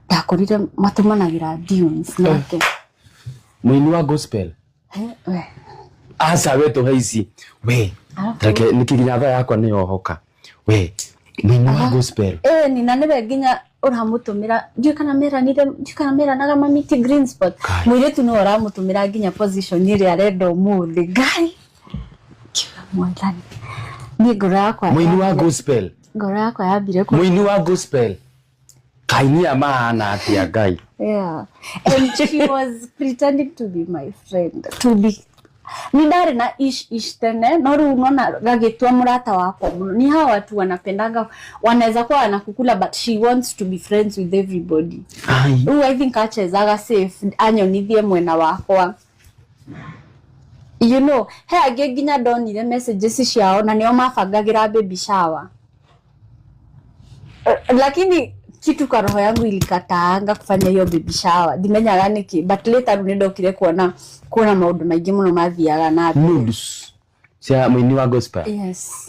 Ndakorire matũmanagĩra tunes nake. Mũini wa gospel. He, we. Aca, we tũhe ici we. Alafu- Reke nĩkĩ nginya thaa yakwa nĩ yohoka, we mũini wa gospel. Ĩni, na nĩwe nginya ũramũtũmĩra, ndiũĩ kana meranire, ndiũĩ kana meranaga mamiti green spot. Ngai. Mũirĩtu nĩwe ũramũtũmĩra nginya position ĩrĩa arenda ũmũthĩ. Ngai, kiuga Mwathani, niĩ ngoro yakwa Mũini wa gospel. Ngoro yakwa yambire kũ Mũini wa gospel, kainia mahana atĩa, Ngai? Yeah, and she was pretending to be my friend, to be ni ndarĩ na ish ish tene, no rĩu nona gagĩtua mũrata wakwa mũno. Ni hawa watu wanapendanga, wanaweza kuwa wanakukula, but she wants to be friends with everybody. Ai. Rĩu I think achezaga safe anyonithie mwena wakwa. He angĩ nginya ndonire messages ciao na nĩo mabangagĩra baby shower. Lakini kitu kwa roho yangu ilikataanga kufanya hiyo baby shower, ndimenyaga nĩkĩ, but later rĩu nĩndokire kuona maũndũ maingĩ mũno mathiaga na mbere. Nudes cia mũini wa gospel. Yes.